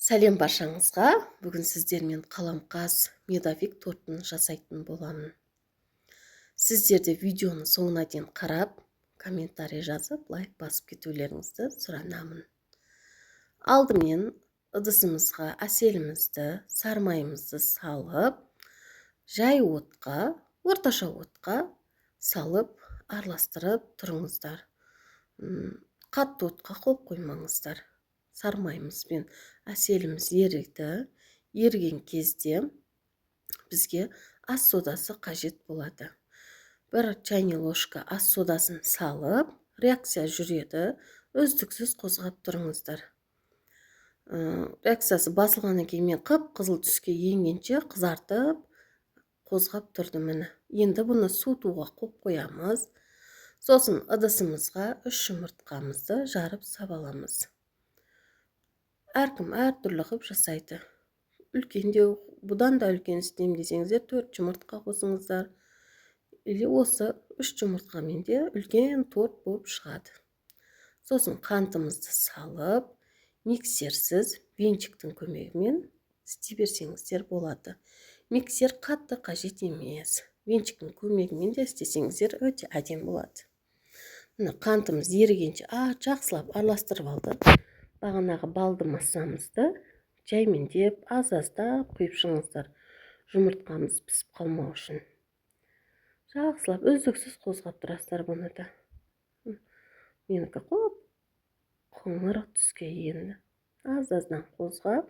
Сәлем баршаңызға! Бүгін сіздермен қаламқас медовик тортын жасайтын боламын. Сіздер де видеоны соңына дейін қарап, комментарий жазып, лайк басып кетулеріңізді сұранамын. Алдымен ыдысымызға әселімізді, сармайымызды салып, жай отқа, орташа отқа салып, араластырып тұрыңыздар. Қатты отқа қойып қоймаңыздар. Сармайымыз бен әселіміз еріді. Еріген кезде бізге ас содасы қажет болады. 1 чайный ложка ас содасын салып, реакция жүреді, үздіксіз қозғап тұрыңыздар. Реакциясы басылғаннан кейін мен қып қызыл түске енгенше қызартып, қозғап тұрдым. Міне, енді бұны суытуға қойып қоямыз. Сосын ыдысымызға үш жұмыртқамызды жарып сап аламыз. Әркім әртүрлі қылып жасайды. Үлкендеу, бұдан да үлкен істеймін десеңіздер, төрт жұмыртқа қосыңыздар или осы үш жұмыртқамен де үлкен торт болып шығады. Сосын қантымызды салып, миксерсіз, венчиктің көмегімен істей берсеңіздер болады. Миксер қатты қажет емес, венчиктің көмегімен де істесеңіздер, өте әдемі болады. Міне, қантымыз ерігенше жақсылап араластырып алдық. Бағанағы балды массамызды жаймендеп, аз аздап құйып шығыңыздар, жұмыртқамыз пісіп қалмау үшін. Жақсылап үздіксіз қозғап тұрасыздар бұны да. Менікі қоп қоңыр түске енді. Аз аздан қозғап,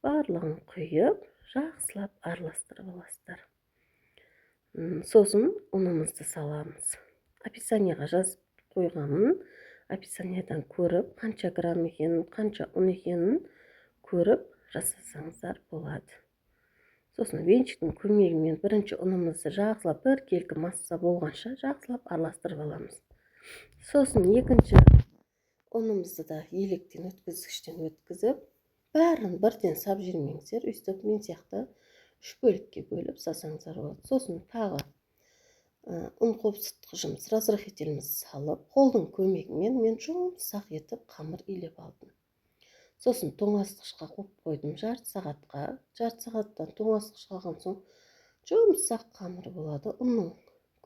барлығын құйып, жақсылап араластырып аласыздар. Сосын ұнымызды саламыз. Описанияға жазып қойғанмын, описаниядан көріп, қанша грамм екенін, қанша ұн екенін көріп жасасаңыздар болады. Сосын венчиктің көмегімен бірінші ұнымызды жақсылап, біркелкі масса болғанша жақсылап араластырып аламыз. Сосын екінші ұнымызды да електен өткізгіштен өткізіп, бәрін бірден сап жібермеңіздер. Өйстіп мен сияқты үш бөлікке бөліп салсаңыздар болады. Сосын тағы ұн қопсытқышымыз, разрыхлителімізді салып, қолдың көмегімен мен жұмсақ етіп қамыр илеп алдым. Сосын тоңазытқышқа қойып қойдым жарты сағатқа. Жарты сағаттан тоңазытқышқа алған соң жұмсақ қамыр болады. Ұнның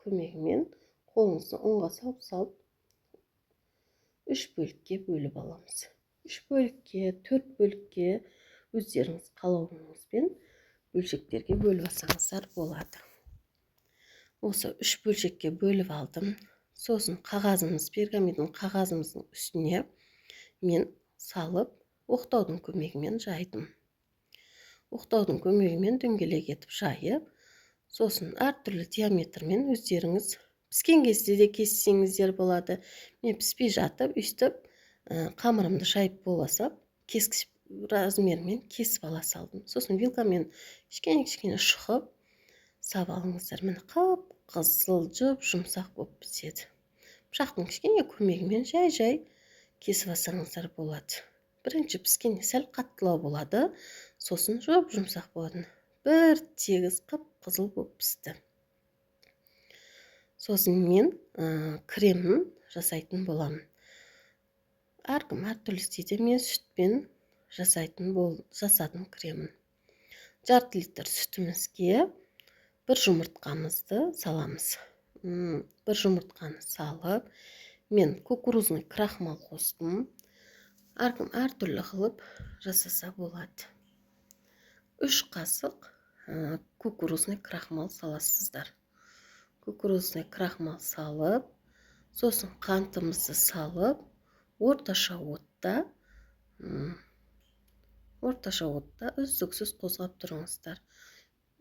көмегімен қолыңызды ұнға салып салып, үш бөлікке бөліп аламыз. Үш бөлікке, төрт бөлікке, өздеріңіз қалауыңызбен бөлшектерге бөліп алсаңыздар болады. Осы үш бөлшекке бөліп алдым. Сосын қағазымыз, пергаментін қағазымыздың үстіне мен салып, оқтаудың көмегімен жайдым. Оқтаудың көмегімен дөңгелек етіп жайып, сосын әртүрлі диаметрмен өздеріңіз піскен кезде де кессеңіздер болады. Мен піспей жатып, өйстіп қамырымды жайып бола сап, кескіш размермен кесіп ала салдым. Сосын вилкамен кішкене кішкене шұқып сап алыңыздар. Міне, қып қызыл жұп жұмсақ болып піседі. Пышақтың кішкене көмегімен жай жай кесіп алсаңыздар болады. Бірінші піскенде сәл қаттылау болады, сосын жұп жұмсақ болады. Бір тегіс қып қызыл болып пісті. Сосын мен кремін жасайтын боламын. Әркім әртүрлі істейді. Мен сүтпен жасайтын бол жасадым кремін. Жарты литр сүтімізге бір жұмыртқамызды саламыз. Бір жұмыртқаны салып, мен кукурузный крахмал қостым. Әркім әртүрлі қылып жасаса болады. 3 қасық кукурузный крахмал саласыздар. Кукурузный крахмал салып, сосын қантымызды салып, орташа отта үздіксіз қозғап тұрыңыздар.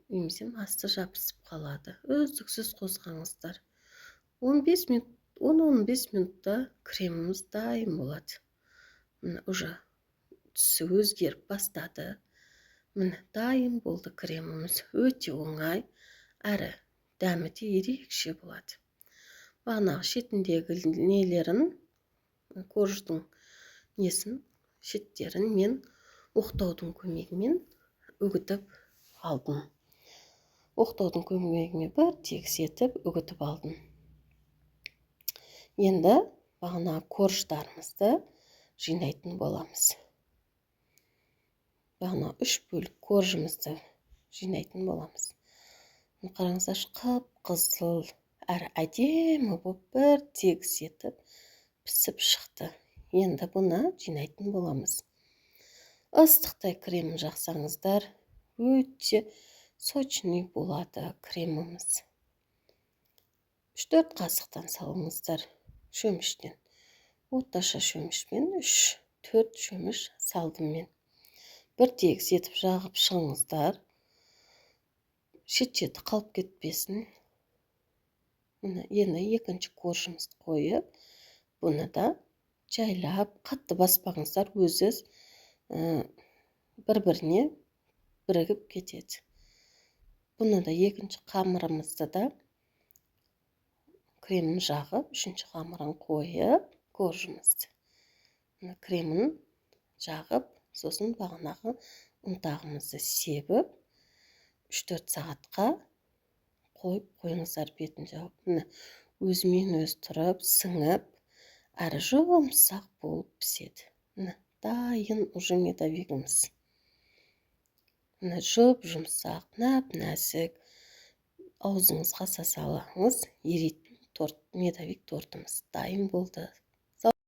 Немесе асты жабысып қалады. Үздіксіз қозғаңыздар. 15 минут, 10-15 минутта креміміз дайын болады. Міне, уже түсі өзгеріп бастады. Міне, дайын болды креміміз. Өте оңай, әрі дәмі де ерекше болады. Бағанағы шетіндегі нелерін, корждың несін, шеттерін мен оқтаудың көмегімен үгітіп алдым. Оқтаудың көмегімен бір тегіс етіп үгітіп алдым. Енді бағана корждарымызды жинайтын боламыз. Бағана үш бөлік коржымызды жинайтын боламыз. Қараңыздаршы, қып-қызыл әрі әдемі болып, бір тегіс етіп пісіп шықты. Енді бұны жинайтын боламыз. Ыстықтай кремін жақсаңыздар, өте сочный болады креміміз. 3-4 қасықтан салыңыздар шөміштен. Орташа шөмішпен 3-4 шөміш салдым мен. Бір тегіс етіп жағып шығыңыздар, шет шеті қалып кетпесін. Міне, енді екінші коржымызды қойып, бұны да жайлап, қатты баспаңыздар, өзі бір біріне бірігіп кетеді. Бұны да, екінші қамырымызды да кремін жағып, үшінші қамырын қойып, коржымызды кремін жағып, сосын бағанағы ұнтағымызды себіп, 3-4 сағатқа қойып қойыңыздар бетін жауып. Міне, өзімен өзі тұрып, сіңіп, әрі жұмсақ болып піседі. Міне, дайын уже медовигіміз. Міне, жұп жұмсақ, нәп нәзік, аузыңызға салсаңыз еритін торт, медовик тортымыз дайын болды.